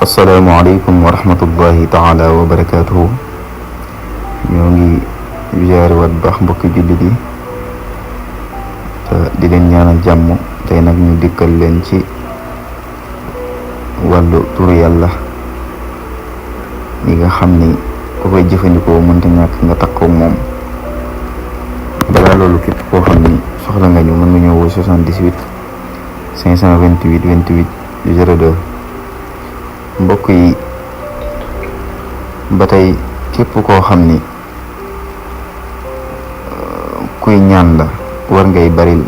asalaamaaleykum wa rahmatullahi taala wa barakaatuhu. ñoo ngi ziyaare waat baax mbokki jullit yi te di leen ñaanal jàmm. tey nag ñu dikkal leen ci wàllu turu yàlla yi nga xam ni ku koy jëfandikoo mënta ñàkk nga takkoo moom. balaa loolu képp koo xam ni soxla nga ñu mën nga ñëw woo 78 528 28 02. mbokk yi ba tey képp koo xam ni kuy ñaan la war ngay baril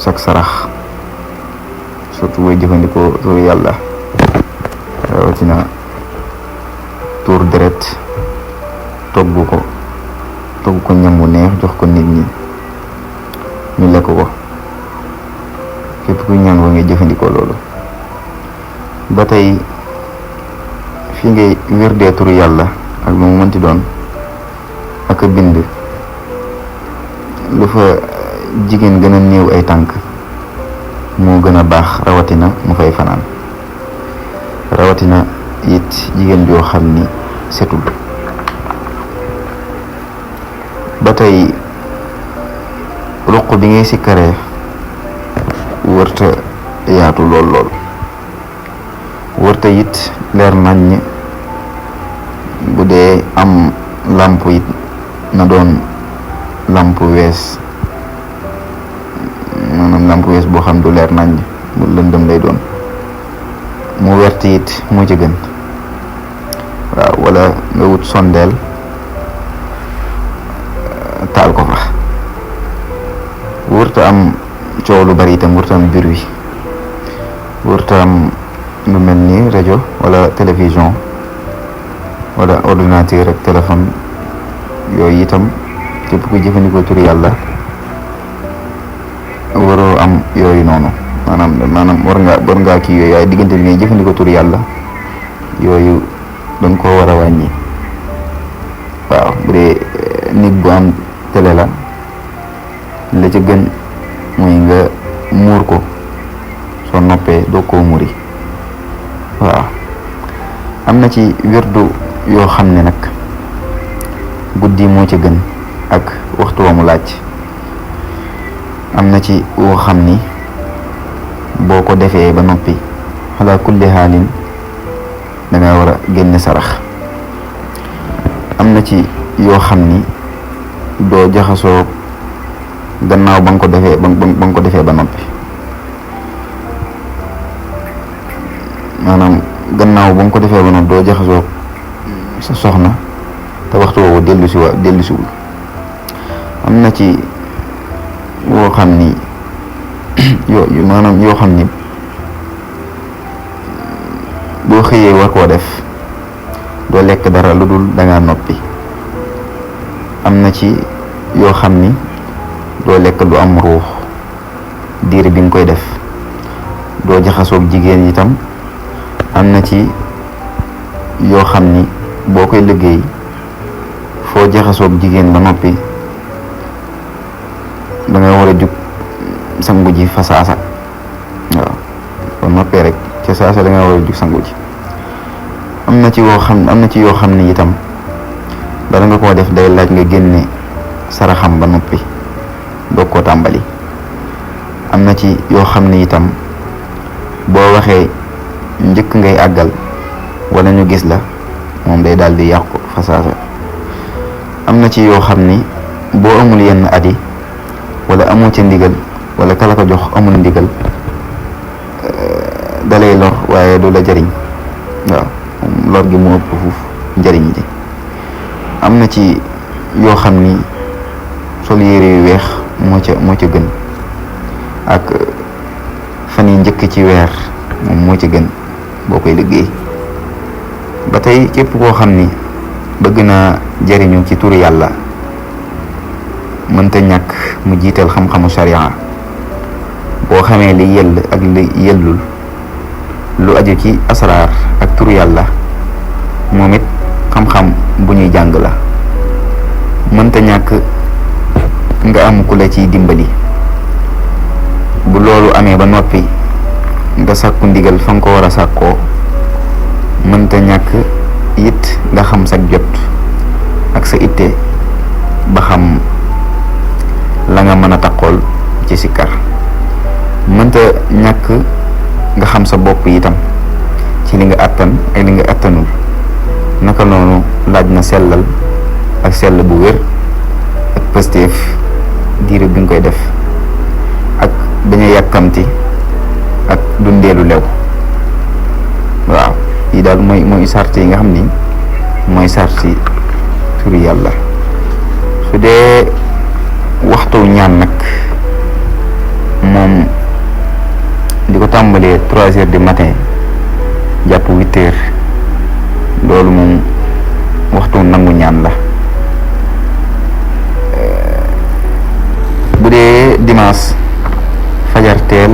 sak sarax, surtout booy jëfandikoo tur yàlla, rawatina tur deret. togg ko ñam wu neex jox ko nit ñi ñu lekk ko. képp kuy ñaan war ngay jëfandikoo loolu. ba tey fi ngay wérdee turu yàlla ak lu mu mënti doon ak a bind lu fa jigéen gën a néew ay tànk moo gën a baax, rawatina mu fay fanaan, rawatina it jigéen joo xam ni setul. ba tey ruq bi ngay sikkaree wërta yaatu lool wërta it leer naññ. bu dee am làmp it na doon làmp wees, maanaam làmp wees boo xam du leer naññ, bu lëndëm lay doon. mu wert it moo ci gën. waaw, wala nga wut sondeel taal ko fa. wërta am coow lu bari itam, wërta am bruit, wërta am lu mel ni rajo wala télévision wala ordinateur ak téléphone. yooyu itam képp ku jëfandikoo tur yàlla waroo am yooyu noonu. maanaam war ngaa kii yooyu, waaye diggante bi ngay jëfandikoo tur yàlla yooyu dañ koo war a wàññi. waaw, bu dee nit bu am télé la ca gën mooy nga muur ko, soo noppee doo koo muri. waaw, am na ci wirdu yoo xam ne nag guddi moo ci gën ak waxtu wa mu laaj. am na ci woo xam ni boo ko defee ba noppi ala kulli xaalin danga war a génne sarax. am na ci yoo xam ni doo jaxasoo gannaaw ba nga ko defee ba noppi, maanaam gannaaw ba nga ko defee ba noppi doo jaxasoo sa soxna te waxtu woowu dellusiwul. am na ci woo xam ni yoo xam ni boo xëyee war koo def doo lekk dara lu dul dangaa noppi. am na ci yoo xam ni doo lekk lu am ruux diir bi nga koy def, doo jaxasoog jigéen itam. am na ci yoo xam ni boo koy liggéey foo jaxasoog jigéen ba noppi danga war a jug sangu ji fa saasa. waaw, ba noppee rek ca saasa danga war a jug sangu ji. am na ci yoo xam ni itam bala nga koo def day laaj nga génne saraxam ba noppi doog koo tàmbali. am na ci yoo xam ni itam boo waxee njëkk ngay àggal wala ñu gis la, moom day daal di yàqu fa saasa. am na ci yoo xam ni boo amul yenn at yi wala amoo ca ndigal wala kala ko jox amul ndigal, dalay lor waaye du la jariñ. waaw, lor gi moo ëpp fuuf njariñ ji. am na ci yoo xam ni sol yére yu weex moo ca gën, ak fan yi njëkk ci weer moom moo ci gën boo koy liggéey. ba tey képp koo xam ni bëgg naa jariñu ci turu yàlla mënta ñàkk mu jiital xam-xamu sharia. boo xamee li yell ak li yellul lu aju ci asraar ak turu yàlla, moom it xam-xam bu ñuy jàng la. mënta ñàkk nga am ku la ciy dimbali. bu loolu amee ba noppi nga sàkku ndigal fa nga ko war a sàkkoo. mënta mënta ñàkk it nga xam sa jot ak sa itte ba xam la nga mën a taqool ci sikkar. mënta ñàkk nga xam sa bopp itam ci li nga àttan ak li nga àttanul. naka noonu laaj na sellal ak sell bu wér ak pëstéef diire bi nga koy def ak bañ a yàkkamti ak dundeelu lew. waaw yi daal mooy sart yi nga xam ni mooy sarti turi yàlla. su dee waxtu ñaan nag moom di ko tàmbalee 3 heures du matin jàpp 8 heures loolu moom waxtu nangu ñaan la. bu dee dimanche fajar teel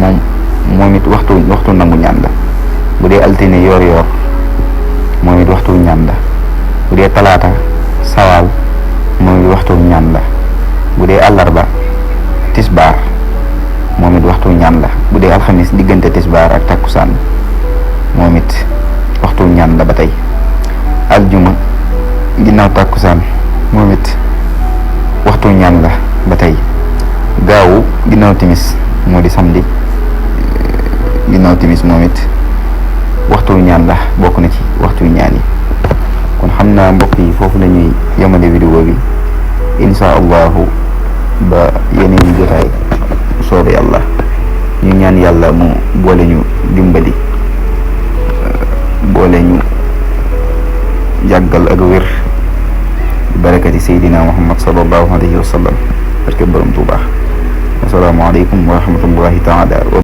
moom it waxtu nangu ñaan la. bu dee altine yoor moom it waxtu ñaan la. bu dee talaata sawaal moom it waxtu ñaan la. bu dee àllarba tisbaar moom it waxtu ñaan la. bu dee alxamis diggante tisbaar ak takkusaan moom it waxtu ñaan la ba tey. aljuma ginnaaw takkusaan moom it waxtu ñaan la ba tey. gaawu ginnaaw timis moo di samedi ginnaaw timis moom it waxtu ñaan la, bokk na ci waxtu ñaan yi. kon xam naa mbokk yi foofu la ñuy yemale vidéo bi insha allahu ba yeneen jotaay soobe yàlla. ñu ñaan yàlla mu boole ñu dimbali, boole ñu jàggal ak wér barakati seydina muhammad sallallahu alayhi wa sallam barke borom Tuubaa. assalaamu aleykum wa rahmatullahi taala